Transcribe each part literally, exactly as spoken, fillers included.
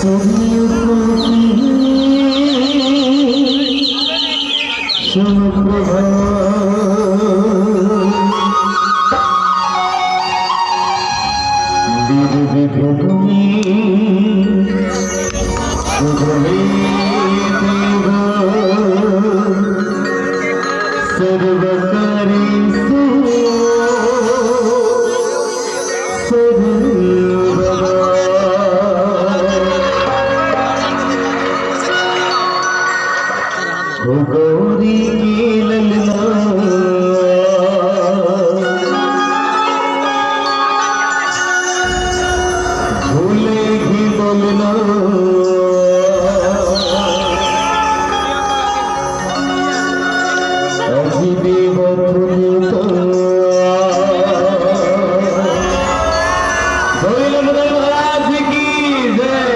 श्याम प्रभा वीर विभूमि उगले देवा सर्वकारेषु सर्वदा। ओ गौरी के ललना झूले ही डोलना। अजी देव फुलता। गौरी लंबोदर महाराज की जय।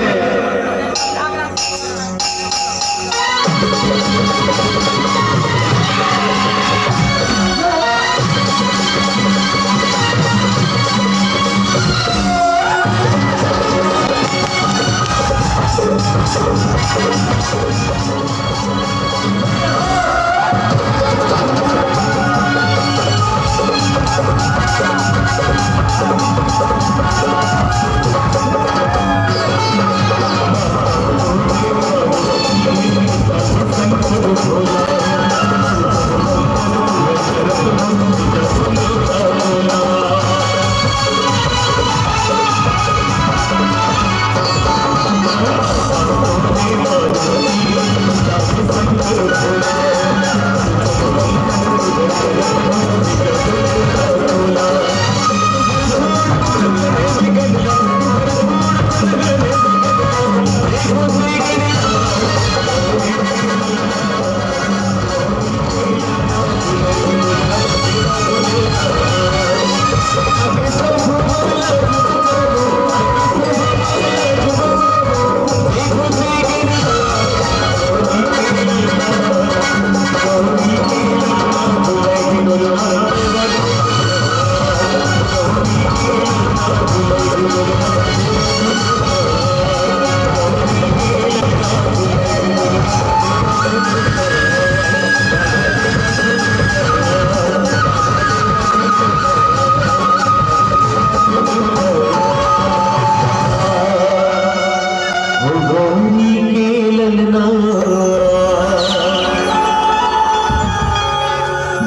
ओ गौरी के ललना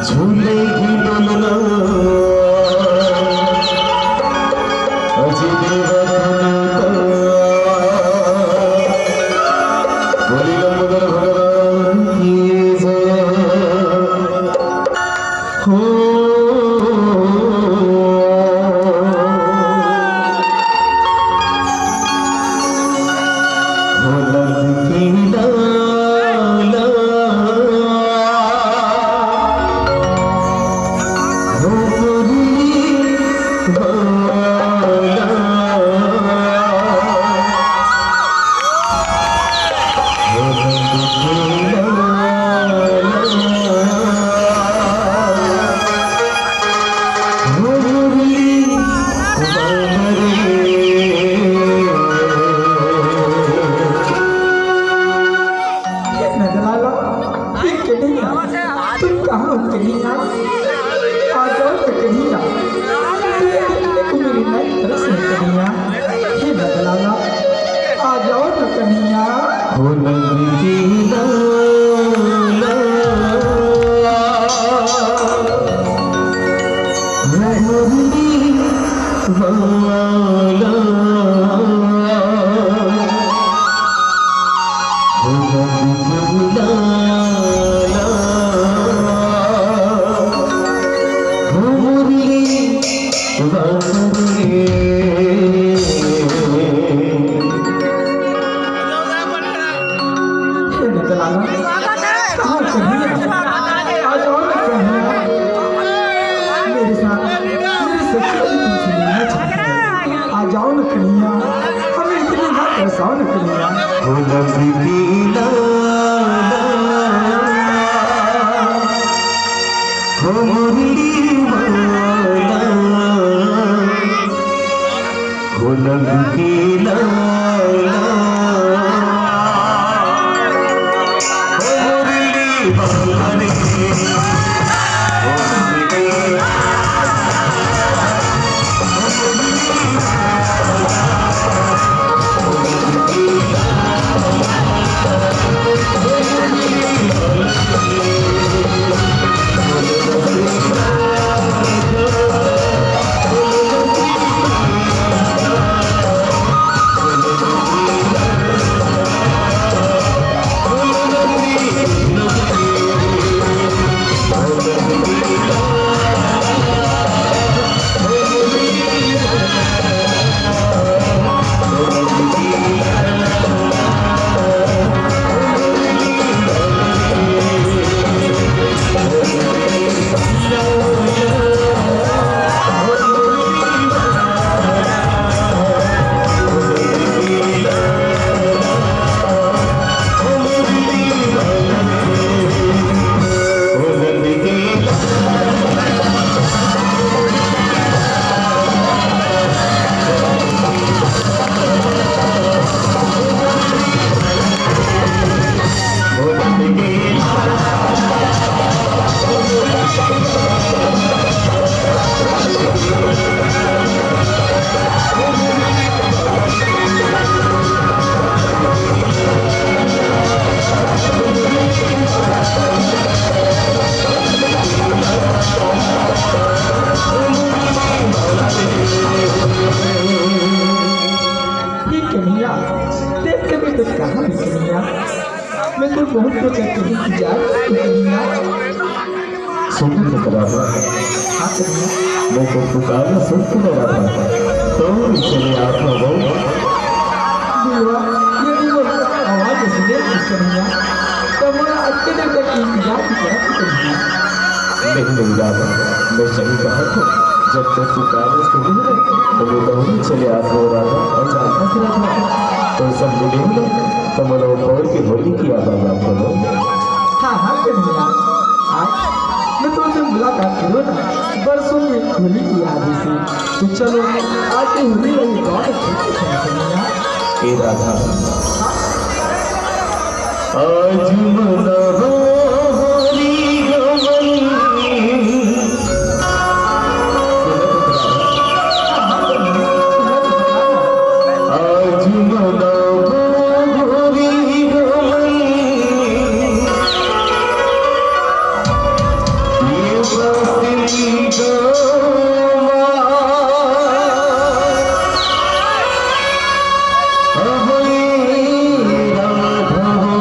झूले ही डोलना। अजी देवा फुलता। बोली लंबोदर भगवान की जय। हो, हो ललकी लाला, हो मुरली वाला। हे नंदलाला, हे कन्हैया, तुम कहाँ हो कन्हैया? आ जाओ ना कन्हैया, तुम मेरे नैन तरस रहे कन्हैया। हे नंदलाला, आ जाओ ना कन्हैया। हो नंदलाला, हो मुरली वाला, हो नंदलाला, हो मुरली वाला। हे नंदलाला, कहाँ कन्हैया? आ जाओ ना कन्हैया। मेरे साथ, मेरे सखी भी तुमसे मिलना चाहती है। आ जाओ ना कन्हैया, हमें इतने ना तरसाओ ना कन्हैया। हो नंदलाला, हो मुरली वाला, हो नंदलाला। कहाँ है कन्हैया? मैं तो बहुत देर तक तेरी इंतजार कर रही हूँ कन्हैया। सुन तो कन्हैया। हाँ कन्हैया। मैं तो पुकारना सुन के डरा था। तो चले आप हो। देवा, यदि वो आवाज सुने थी कन्हैया, तो मैं अतके देर तक इंतजार भी करत कन्हैया। नहीं, नहीं राधा, मैं सही कहा था। जब तक पुकारना सुने ना, तो मैं दौड़ी चले आत हो राधा, और जानता से राधा, तो सब मिले हो ना, तो मनो पौर के होली की याद आ जात हो। हाँ, हाँ, कन्हैया। आज मैं तुमसे मुलाकात करूँ ना, बरसों में होली की याद से। तो चलो, आज की होली में बहुत अच्छी कन्हैया। ए राधा, आज मना होली गमन। आज मना होली गमन। ये बसंती गमा। अब ये राधा हो।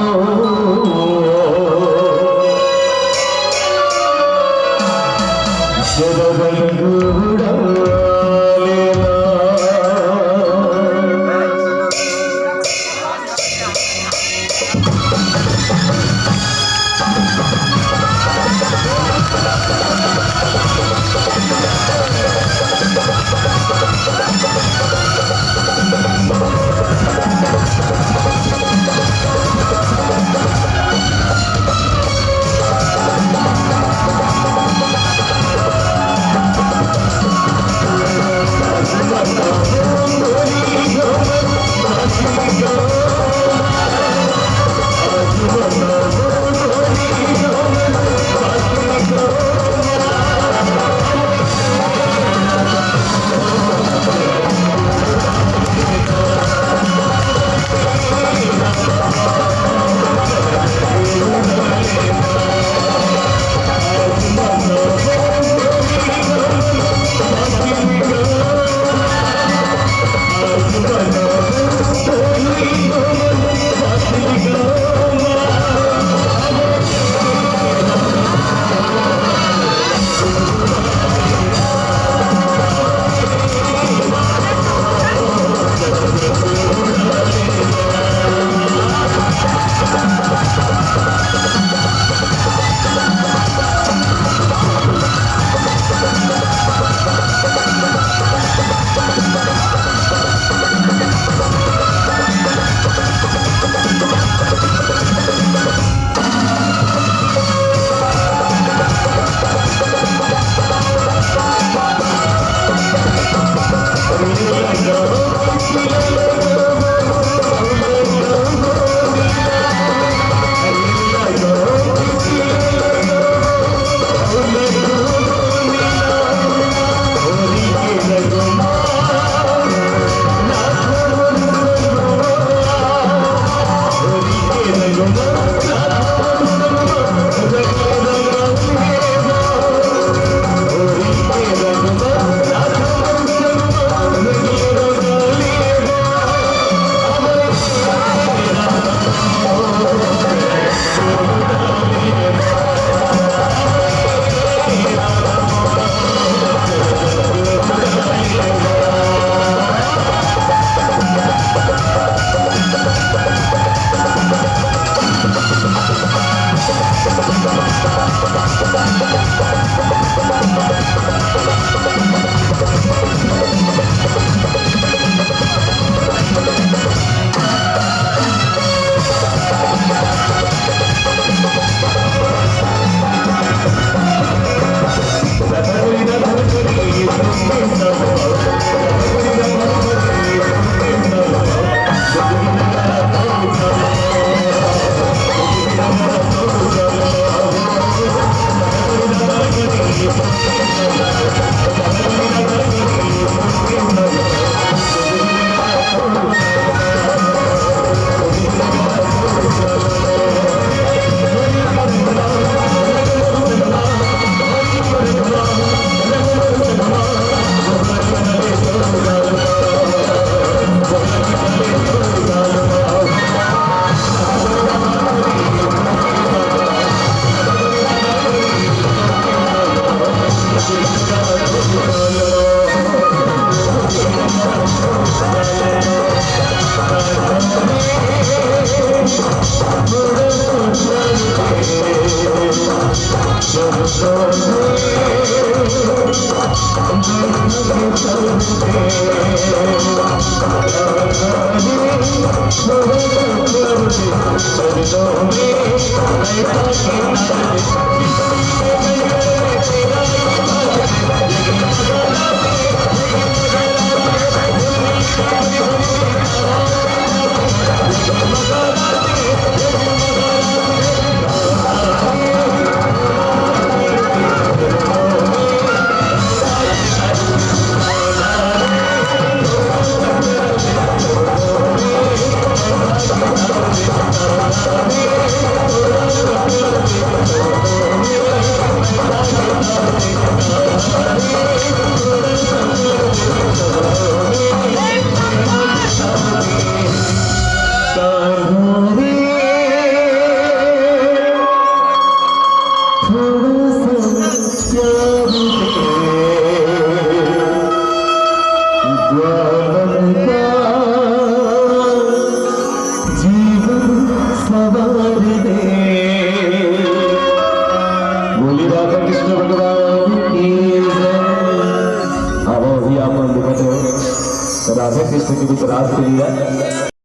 जीवन सवार दे। बोली राधा कृष्ण भगवान की जय। अब अभी आप मन देखत हो राधा कृष्ण के बीच रास के लीला।